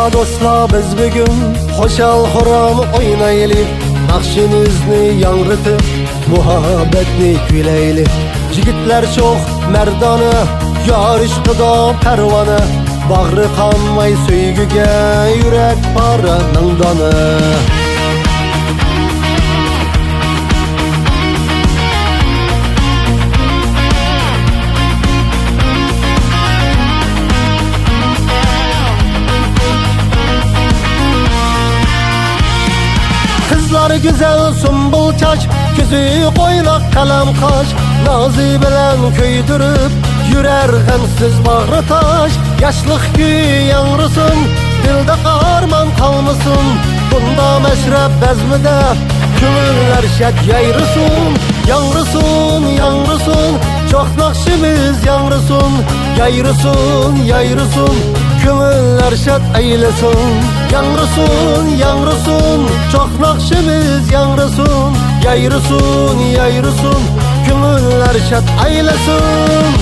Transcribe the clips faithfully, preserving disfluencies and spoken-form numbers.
دوستلار، بىز بۈگۈن خۇشال-خۇرام ئوينايلى، ناخشىمىزنى ياڭرىتىپ، مۇھەببەتنى كۈيلەيلى. يىگىتلەر شوخ، مەردانە، يارىشقىدا پەرۋانە، باغرى قانماي سۆيگۈگە يۈرەك پارە، مەڭدانە. قىزلار گۈزەل سۇمبۇل چاچ، كۆزى قويناق قەلەم قاش، نازى بىلەن كۆيدۈرۈپ يۈرەر غەمسىز باغرى تاش. ياشلىق كۈيى ياڭرىسۇن، دىلدا ئارمان قالمىسۇن، بۇندا مەشرەپ بەزمىدە كۆڭۈللەر شاد يايرىسۇن. ياڭرىسۇن، ياڭرىسۇن، شوخ ناخشىمىز ياڭرىسۇن. يايرىسۇن، يايرىسۇن، كۆڭۈللەر شاد ئەيلىسۇن. ياڭرىسۇن، ياڭرىسۇن، شوخ ناخشىمىز ياڭرىسۇن. يايرىسۇن، يايرىسۇن، كۆڭۈللەر شاد ئەيلىسۇن.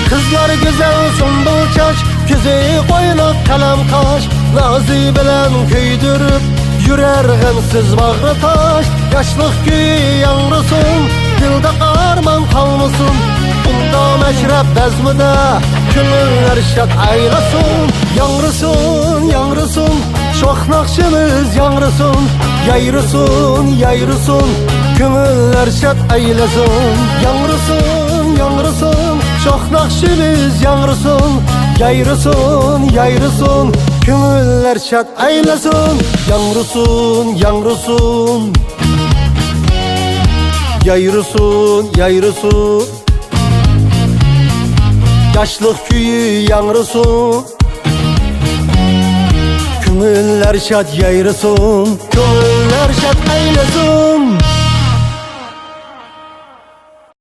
قىزلار گۈزەل سۇمبۇل چاچ، كۆزى قويناق قەلەم قاش، نازى بىلەن كۆيدۈرۈپ يۈرەر غەمسىز باغرى تاش. ياشلىق كۈيى ياڭرىسۇن، دىلدا ئارمان قالمىسۇن، بۇندا مەشرەپ بەزمىدە كۆڭۈللەر شاد ئەيلىسۇن. ياڭرىسۇن، ياڭرىسۇن، شوخ ناخشىمىز ياڭرىسۇن. يايرىسۇن، يايرىسۇن، كۆڭۈللەر شاد ئەيلىسۇن. ياڭرىسۇن، ياڭرىسۇن، شوخ ناخشىمىز ياڭرىسۇن. يايرىسۇن، يايرىسۇن، كۆڭۈللەر شاد ئەيلىسۇن. ياڭرىسۇن، ياڭرىسۇن، يايرىسۇن، يايرىسۇن، ياشلىق كۈيى ياڭرىسۇن. كۆڭۈللەر شاد يايرىسۇن، كۆڭۈللەر شاد ئەيلىسۇن.